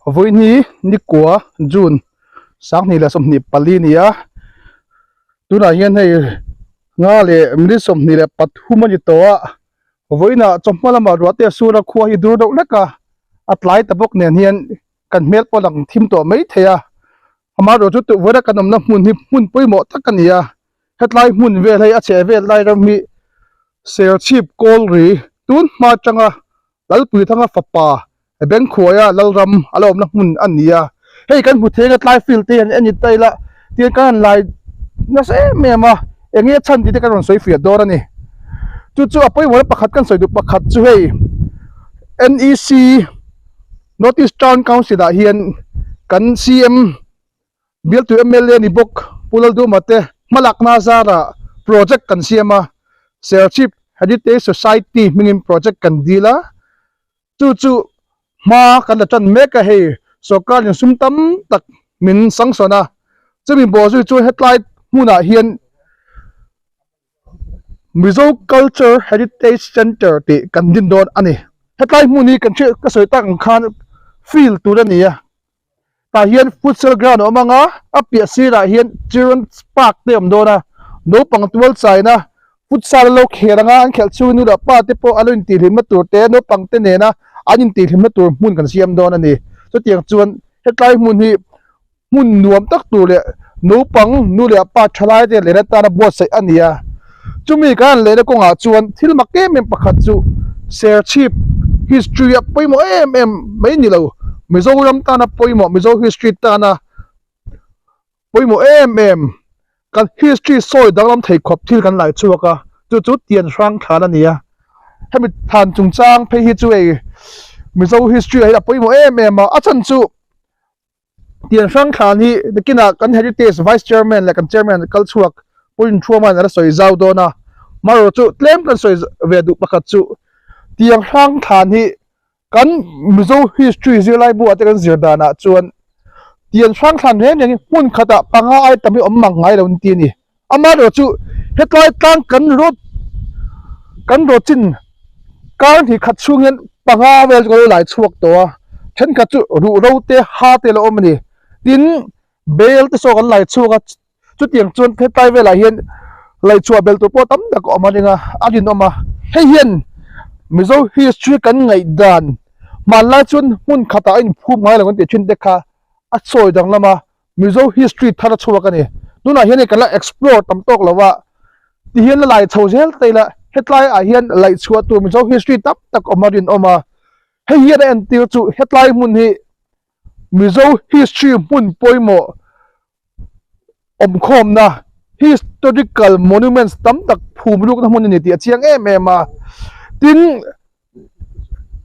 Vawiini nikua June 2024 a ni a, tunah hian hei nga leh minute 23 a ni tawh a, vawiinah chawhma lamah ruah te a sur a, khua hi dur deuh hlek a, a tlai ta bawk nen hian kan hmel pawh a lang thim tawh mai thei a, amaherawhchu chu vawiina kan awmna hmun hi hmun pawimawh tak a ni a, hetlai hmun vel hei a chheh vel lai ram hi Serchhip Kawlri tun hma atanga Lalpuithanga fapa Bengkhuaia Lalram a la awmna hmun a ni a, hei kan hmu thei anga tlai field te hian en i ta ila tihian kan han lai nasa em em a, eng nge chhan tih te kan rawn sawi fiah dawn a ni. Chu chu a pawimawhna pakhat kan sawi duh pakhat chu hei NEC North East Town Council ah hian kan CM Bialtu mla ni bawk Pu Lalduma te hmalakna zarah project kan siam a, Serchhip Heritage Society hmingin project kan dil a, chu chu hma kan la tan mek a hei sorkar in sum tam tak min sangsawn a, chumi bawhzui chuan hetlai hmunah hian Mizo Culture Heritage Centre tih kan din dawn a ni. Hetlai hmun hi kan hriat ka sawi tak ang khan field tur a ni a. Tah hian futsal ground a awm ang a, a piah sirah hian children's park te a awm dawn a, naupang tual chaina futsal an lo khel ang a, an khelh chhungin nu leh pa te pawh an lo intihhlimna tur te naupang te nena an intihhlimna tur hmun kan siam dawn a ni. Chutiang chuan hetlai hmun hi hmun nuam tak tur leh naupang nu leh pa thalai te lehna tana buatsaih a ni a. Chumi kan han lehna kawngah chuan thil mak em em pakhat chu Serchhip history a pawimawh em em mai ni lo, Mizoram tana pawimawh, Mizo history tana pawimawh em em, kan history sawi danglam thei khawp thil kan lai chhuak a, chu chu Tian Hrang Thlan a ni a. Hemi thlan chungchang phei hi chu hei Mizo history ah hian a pawimawh em em a, a chhan chu Tian hrang thlan hi nakinah kan Heritage Vice Chairman leh kan Chairman kal chhuak Pu Inthuama'n a la sawi zau dawn a, marawh chu tlem kan sawi ve duh pakhat chu tiang hrang thlan hi kan Mizo History zirlai buah te kan zir danah chuan tiang hrang thlan reng reng hi hmun khatah panga ai tam hi awm mang ngai lo an ti a ni. Amaherawh chu hetlai tlang kan rawt kan rawt chin kar hnih khat chhung hian panga vel chu ka lo lai chhuak tawh a, thenkhat chu ruh ro te ha te a lo awm a ni. Tin, bel te saw kan lai chhuak a, chutiang chuan hetlai velah hian laihchhuah bel tur pawh tam tak a awm a ring a, a rinawm a. Hei hian Mizo history kan ngaihdan hmanlai chuan hmun khatah a inphum ngai lo kan tih thin te kha a sawi danglam a. Mizo history thar a chhuak a ni. Tunah hian hei kan la explore tam tawk lo a, tihian la lai chho zel ta ila hetlai ah hian laih chhuah tur Mizo history tam tak awm a rinawm a. Hei hian a entir chu hetlai hmun hi Mizo history hmun pawimawh awmkhawmna historical monuments tam tak phum rukna hmun a ni tih a chiang em em a. Tin,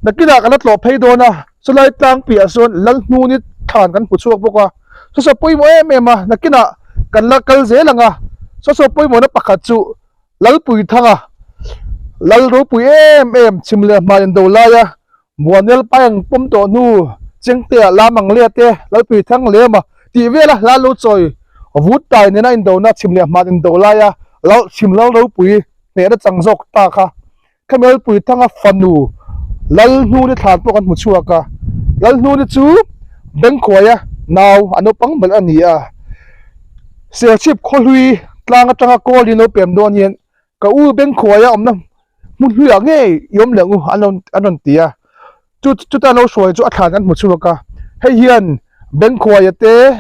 Nakinah kan la tlawh phei dawn a, chulai tlang piah sawn Lalhnuni thlan kan hmu chhuak bawk a, saw saw pawimawh em em a, nakinah kan la kal zel ang a, saw saw pawimawhna pakhat chu Lalpuithanga, Lal ropui em em chhim leh hmai an do lai a, Muanel pai ang pawm tawh hnu Chengtea lam ang leh te Lalpuithang lema tih vela hla lo chawi vut tai nena indona chhim leh hmai an do lai a, Lal chhim Lal ropui hnehna chang zawk ta kha. Khamelpui thanga fanu Lalhnuni thlan pawh kan hmu chhuak a, Lalhnuni chu Bengkhuaia nau a naupang ber a ni a, Serchhip khawhlui tlang atanga kawl in lo pem dawn hian ka u Bengkhuaia awmna hmun hluiah ngei i awm leh ang u an rawn ti a, chu chuta lo hruai chu a thlan kan hmu chhuak a, hei hian Bengkhuaia te,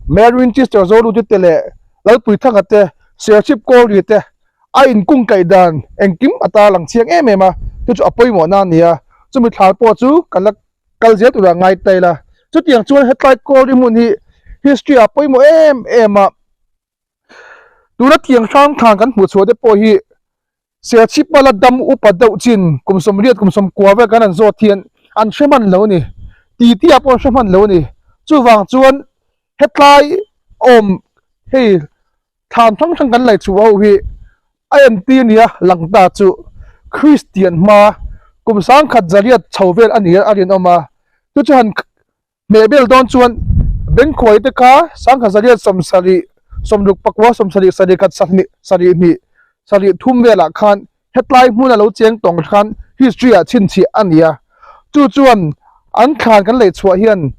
Mary Winchester Zoluti te leh Lalpuithanga te, Serchhip kawlri te A inkungkaih dan engkim a tarlang chiang em em a, chu chu a pawimawhna a ni a, chumi thlar pawh chu kan la kal zel turah ngai ta ila. Chutiang chuan hetlai Kawlri hmun hi history ah pawimawh em em a, tuna thiang hrang thlan kan hmuh chhuah te pawh hi Serchhip-a la dam upa deuh chin kum sawmriat kum sawmkua vel kan han zawt hian an hre hman lo a ni, titi ah pawh an hre hman lo a ni. Chuvang chuan hetlai awm hei Thlan hrang hrang kan laihchhuah ho hi a entir nia lang ta chu Kristian hma kum sangkhat zariat chho vel a ni a rinawm a, chu chu han hmeh bel dawn chuan Bengkhuai te kha sangkhat zariat sawmsarih sawmruk pakua sawmsarih sarih khat sahnih sarih hnih sarih thum velah khan hetlai hmuna lo cheng tawng khan history ah chhinchhiah a ni a, chu chuan an thlan kan laihchhuah hian.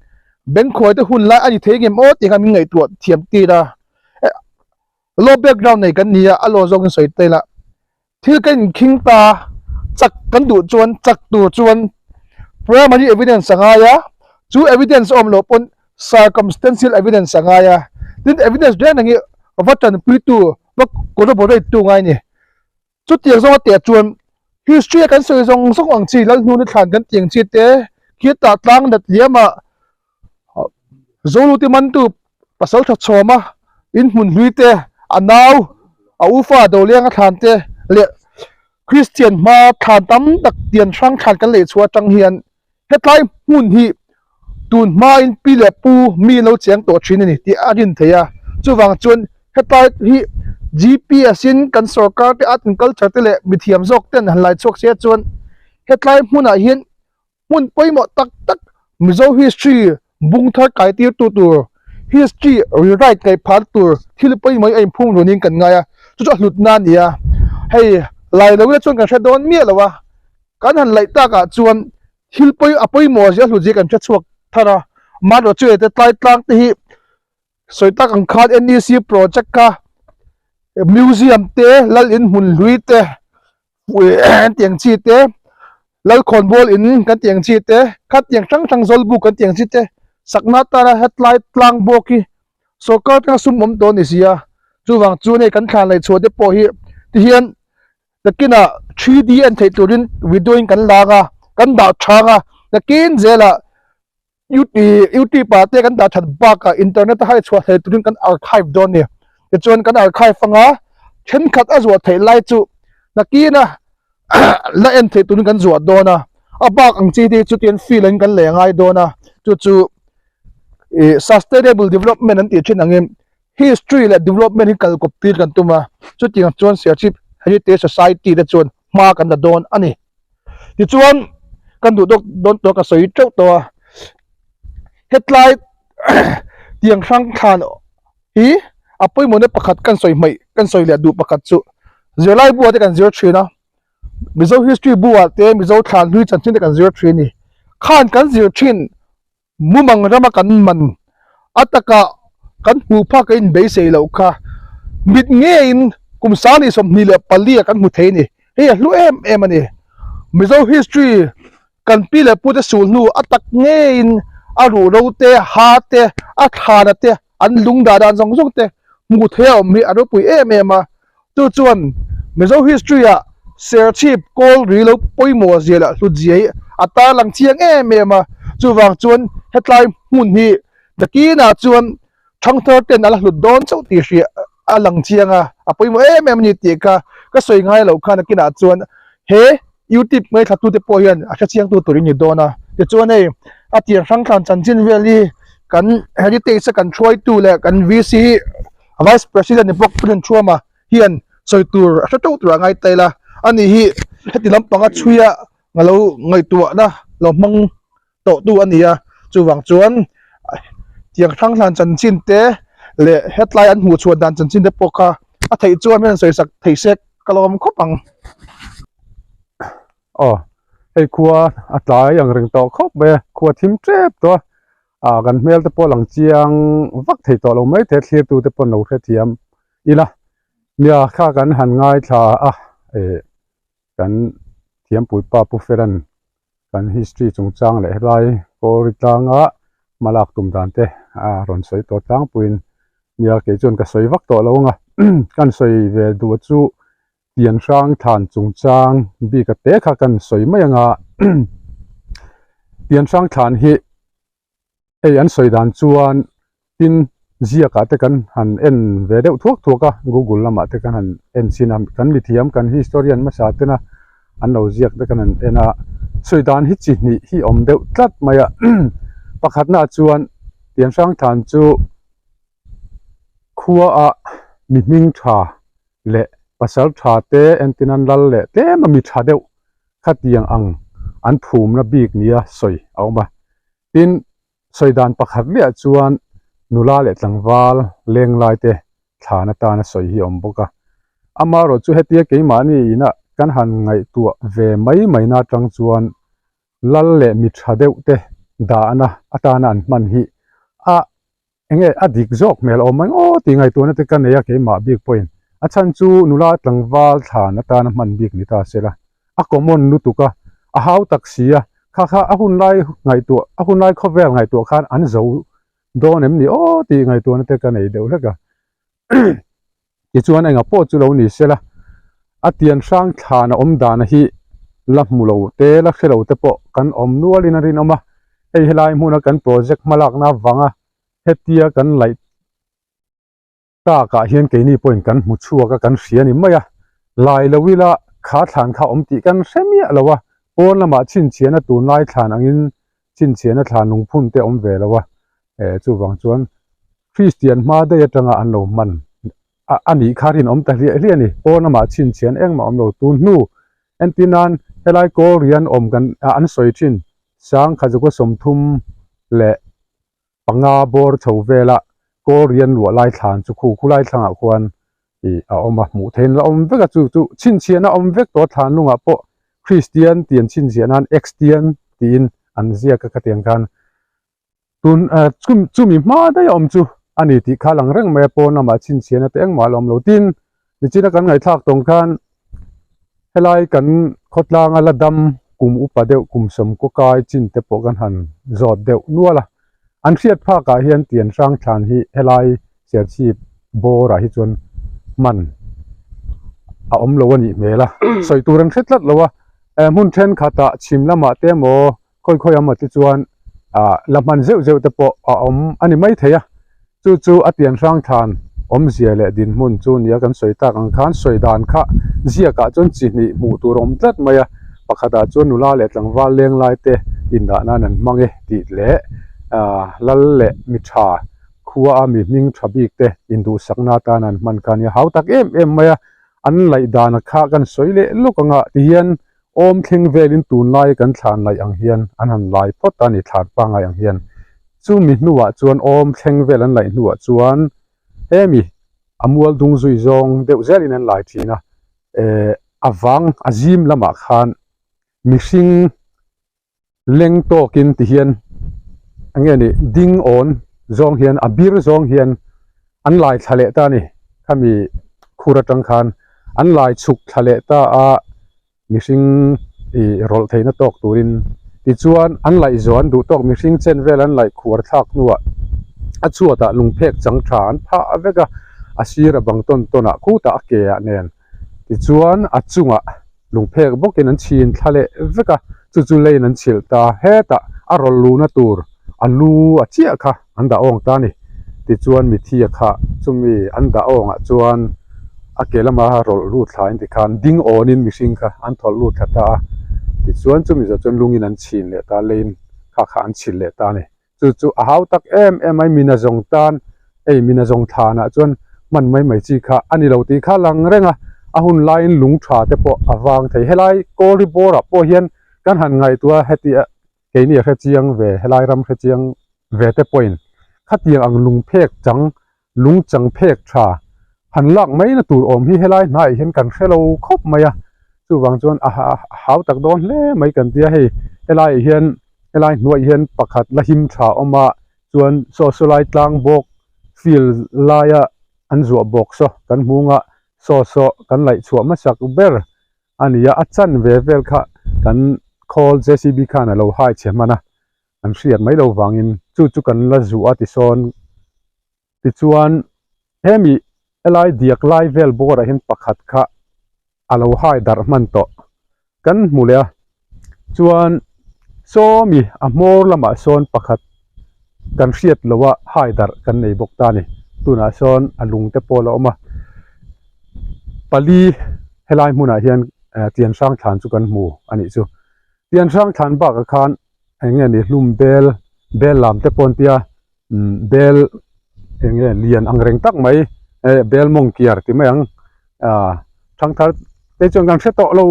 Bengkhuai te hun lai a ni thei ngem aw tih kha min ngaihtuah thiam tir a. Law background nei kan ni a, a law zawkin sawi ta ila. Thil kan inkhing ta, chak kan duh chuan chak tur chuan primary evidence a ngai a, chu evidence a awm loh pawn circumstantial evidence a ngai a. Tin, evidence reng reng hi va tanpuitu, va corroborate tu ngai a ni. Chutiang zawnga teh chuan history a kan sawi zawng zawng ang chi Lalhnuni thlan kan tih ang chi te khitah tlang nat liamah Zoluti mantu pasal tha chhawma inhmun hlui te a nau a ufa Dolenga thlan te leh Christian hma thlan tam tak tian hrang thlan kan lei chhuah atang hian hetlai hmun hi tun hmain pi leh pu mi an lo cheng tawh thin a ni tih a rin theih a, chuvang chuan hetlai hi GPS in kan sorkar te art and culture te leh mithiam zawk ten han lai chhuak se chuan hetlai hmunah hian hmun pawimawh tak tak Mizo history bung thar kai tir tu tur history rewrite ngaih phar tur thil pawimawh hi a inphum runin kan ngai a, chu chu a hlutna a ni a, hei lai lo ila chuan kan hre dawn miah lo a. Kan han laih takah chuan thil pawi a pawimawh zia hlut zia kan hre chhuak thar a, mahni chu te tlai tlang te hi sawi tak ang khan NEC project kha museum te lal in hmun hlui te an tih ang chi te lal khawnbawl in kan tih ang chi te khatiang hrang hrang zawlbuk kan tih ang chi te sakna atana hetlai tlang bawk hi sorkar atanga sum awm tawh a ni si a, chuvang chuan hei kan thlan laih chhuah te pawh hi tihian. Nakinah 3D en theih turin video in kan lang a, kan dah chhang a, nakin zelah YouTube ah te kan dah that bakah internet a hai chhuah thei turin kan archive dawn a ni. Tichuan kan archive anga thenkhat a zuah theih lai chu nakina la en theih turin kan zuah dawn a, a bak ang chi te chu tian field in kan lei a ngai dawn a, chu chu ih sustainable development an tih thin angin History leh development hi kal kawp tir kan tum a, chutiang chuan Serchhip Heritage Society te chuan hma kan la dawn a ni. Tichuan, kan duh dawk dawn tawh ka sawi teuh tawh a, hetlai tiang hrang thlan hi a pawimawhna pakhat kan sawi hmaih kan sawi leh duh pakhat chu zirlai buah te kan zir thin a, Mizo history buah te Mizo thlan hlui chanchin te kan zir thin a ni. Khan kan zir thin Mumang rama kan man a taka kan hmuh phak a inbeisei loh kha mit ngeiin kum sani 24 ah kan hmu thei a ni. Hei a hlu em em a ni. Mizo history kan pi leh pute sul hnu a tak ngeiin a ruhro te, ha te, a thlana te, an lung dah dan zawng zawng te hmuh theih a awm hi a ropui em em a. Chu chuan Mizo history ah Serchhip kawl ri lo pawimawh zia leh hlut zia hi a tarlang chiang em em a, chuvang chuan hetlai hmun hi takinah chuan thangthar ten a la hlut dawn chauh tih hria a lang chiang a, a pawimawh em em a ni tih kha ka sawi ngai loh khan nakinah chuan he YouTube ngaithla tute pawh hian a hre chiang tu tur in ni dawn a, tichuan hei a tir hrang thlan chanchin vel hi kan heritage a kan hruaitu leh kan VC Vice President ni bawk President Trump-a hian sawi tur a hre teuh tur a ngai ta ila, ani hi heti lampanga chhuia nga lo ngaihtuahna lo hmang tawh tu a ni a, chuvang chuan tiang hrang hlan chanchin te leh hetlai an hmuh chhuah dan chanchin te pawh kha a theih chuan hian sawi sak thei se ka lawm khawp ang. Aw, hei khua a tlai ang reng tawh khawp mai a, khua thim tep tawh a, ah kan hmel te pawh lang chiang vak thei tawh lo mai thei thlir tu te pawh an lo hrethiam ila nia kha kan han ngaithla a eh kan thiampui pa Pu Feran kan history chungchang leh helai kawri tlanga hmalak tum dan te a rawn sawi tawh tlangpuiin nia kei chuan ka sawi vak tawh lo ang a kan sawi ve duh chu pian hrang thlan chungchang bik a te kha kan sawi mai ang a pian hrang thlan hi hei an sawi dan chuan tin ziakah te kan han en ve deuh thuak thuak a google lamah te kan han en chin a kan mithiam kan historian hmasa tena an lo ziak te kan han en a sawi dan hi chi hnih hi awm deuh tlat mai a pakhatnaah chuan pian hrang thlan chu khua ah mi hming tha leh pasal tha te entin an lal leh tlem a mi tha deuh khatiang ang an phumna bik nia sawi a awm a tin sawi dan pakhat miah chuan nula leh tlangval leng lai te thlan atana sawi hi a awm bawk a amaherawh chu hetia keimahni inah kan han ngaihtuah ve mai mai na atang chuan lal leh mi tha deuh te dahna atana an hman hi. Enge a dik zawk hmel awm mai aw tih ngaihtuahna te ka nei a keimah bik pawhin a chhan chu nula tlangval thlan atana hman bik ni ta sela a common lutuk a a hau tak si a kha kha a hun lai ngaihtuah a hun lai khawvel ngaihtuah khan an zo dawn em ni aw tih ngaihtuahna te ka nei deuh hlek a tichuan enga pawh chu lo ni sela a tian hrang thlan a awm dan hi la hmu lo te la hre lo te pawh kan awm nualin a rinawm a hei helai hmuna kan project hmalakna avanga hetia kan laih takah hian keini pawhin kan hmu chhuak a kan hria ni mai a lai lo ila kha thlan kha awm tih kan hre miah lo a pawn lamah chhinchhiahna tunlai thlan angin chhinchhiahna thlan lungphun te awm ve lo a eh chuvang chuan Kristian hma daih atanga an lo hman a a nih kha rinawm ta hliah hliah a ni. Pawn lamah chhinchhian engmah awm lo tun hnu entir nan helai kawl rian awm kan an sawi thin sang khazuka 30 leh panga bawr chho vela kawl rian luah lai thlan chu khu khulai thlangah khuan ih a awm a hmuh theihin la awm vek a chu chu chhinchhiahna awm vek tawh thlan lungah pawh Kristian tih an chhinchhiah nan Xtian tiin an ziak a khatiang khan Tun chumi hma daih a awm chu a ni tih kha lang reng mai a pawn lamah chhinchhiahna te engmah a la awm lo. Tin, nichina kan ngaihthlak tawng khan helai kan khawtlanga la dam kum upa deuh kum sawmkaw kai chin te pawh kan han zawt deuh nual a. An hriat phakah hian tian hrang thlan hi helai Serchhip bawrah hi chuan hman a awm lo a nih hmel a. Sawi tur an hre tlat lo a, hmun thenkhatah chhim lamah te emaw Khawi khawi a maw te chuan ah la hman zeuh zeuh te pawh a awm a ni mai thei a, chu chu a pian hrang thlan awmzia leh dinhmun chu nia kan sawi tak ang khan sawi dan kha ziakah chuan chi hnih hmuh tur a awm tlat mai a, pakhatah chuan nula leh tlangval leng lai te indah nan an hmang e tih leh ah lal leh mi tha khua a mi hming tha bik te induhsakna atan an hman kha a nia hau tak em em mai a, an laih dan kha kan sawi leh lawk ang a tihian Awm thleng velin tunlai kan thlan laih ang hian an han lai phawt a ni, thlan pangngai ang hian. Chumi hnuah chuan awm thleng vel an laih hnuah chuan hemi a mual dung zui zawng deuh zelin an lai thin a, eh a vang a zim lamah khan mihring leng tawkin ti hian eng nge ni ding awn zawng hian a bir zawng hian an lai thla leh ta a ni khami khur atang khan an lai chhuk thla leh ta a mihring ih rawlh theihna tawk turin tichuan an laih zawh an duh tawk mihring chen vel an laih khuar thlak hnuah a chhuatah lungphek chang tha an phah vek a a sir a bang tawn tawn ah khutah a ke ah nen. Tichuan a chungah lungphek bawkin an chhin thla leh vek a, chu chu leiin an chhilh ta hetah a rawl luhna tur a lu a chiah kha an dah awng ta a ni. Tichuan mithi a kha chumi an dah awngah chuan a ke lama rawlh lut thla in tikhan ding awnin mihring kha an thawlh lut thla ta a, tichuan chumi zawh chuan lungin an chhin leh ta leiin kha kha an chhilh leh ta a ni. Chu chu a hau tak em em a, mina zawng tan ei mina zawng thlanah chuan hman mai mai chi kha a ni lo tih kha lang reng a, a hun laiin lung tha te pawh a vang thei. Helai Kawlri bawrah pawh hian kan han ngaihtuah a, heti a keini a hrechiang ve, helai ram hrechiang ve te pawhin khatiang ang lung phek chang, lung chang phek tha han lak mai na tur awm hi helai hnaiah hian kan hre lo khawp mai a, chuvang chuan a hau tak dawn hle mai kan tia hei helaiah hian helai hnuaiah hian pakhat la him tha a awm a chuan saw saw lai tlang bawk field laia an zuah bawk saw kan hmung a saw saw kan laih chhuah hmasak ber a ni a a chan ve vel kha kan khawl J C B khan a lo hai chhe hman a an hriat mai lo vangin chu chu kan la zuah a tisawn. Tichuan, hemi helai diak lai vel bawrah hian pakhat kha a lo hai darh hman tawh kan hmu leh a, chuan sawmi a hmawr lamah sawn pakhat kan hriat loh a hai darh kan nei bawk ta a ni. Tunah sawn a lung te pawh a la awm a, pali helai hmunah hian tian hrang thlan chu kan hmu a nih chu. Tian hrang thlan bakah khan eng nge ni hlum bel bel lam te pawh an tia. Bel eng nge lian ang reng tak mai eh bel mawng kiar ti mai ang ah thangthar te chuan kan hre tawh lo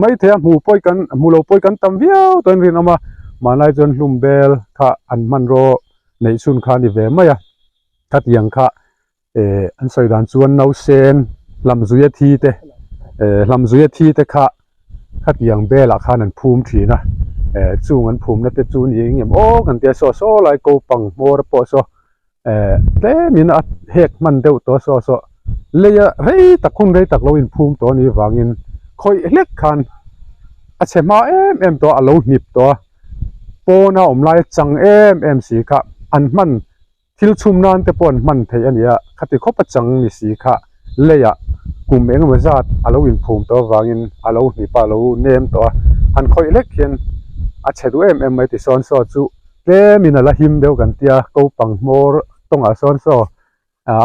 mai thei a hmu pawi kan hmu lo pawi kan tam viau tawh in rinawm a mahni chuan hlum bel kha an hmanraw neih chhun kha a ni ve mai a khatiang kha eh an sawi dan chuan nausen hlamzuia thi te eh hlamzuia thi te kha khatiang belah khan an phum thin a eh chung an phumna te chu ni eng em aw kan tia saw saw lai ko pang hmawr pawh saw. Eh tlemin a hek hman deuh tawh saw saw leia rei tak hun rei tak lo inphum tawh a nih vangin khawih hlek khan a chhe hma em em tawh a a lo hnip tawh a pawna awm lai chang em em si kha an hman thil chhum nan te pawh an hman theih a ni a khati khawp a chang ni si kha leiah kum eng emaw zat a lo inphum tawh avangin a lo hnip a a lo nem tawh a han khawih hlek hian a chhe duh em em mai tisawn saw chu. Tlemin a la him deuh kan tia kopang hmawr tawngah sawn saw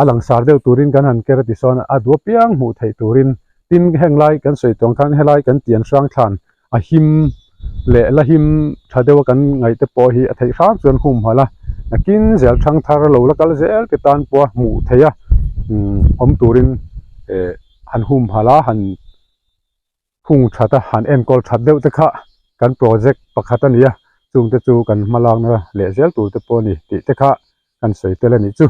a langsar deuh turin kan han ker a ti sawn a duh apiang hmuh theih turin tin heng lai kan sawi tawng khan helai kan tian hrang thlan a him leh la him tha deuh a kan ngaih te pawh hi a theih hram chuan hum halh a nakin zel thang thar lo la kal zel te tan pawha hmuh theih a awm turin eh han hum halh a han. Hung that a han enkawl that deuh te kha kan project pakhat a ni a, chung te chu kan hma lakna leh zel tur te pawh a ni tih te kha kan sawi tel a nih chu.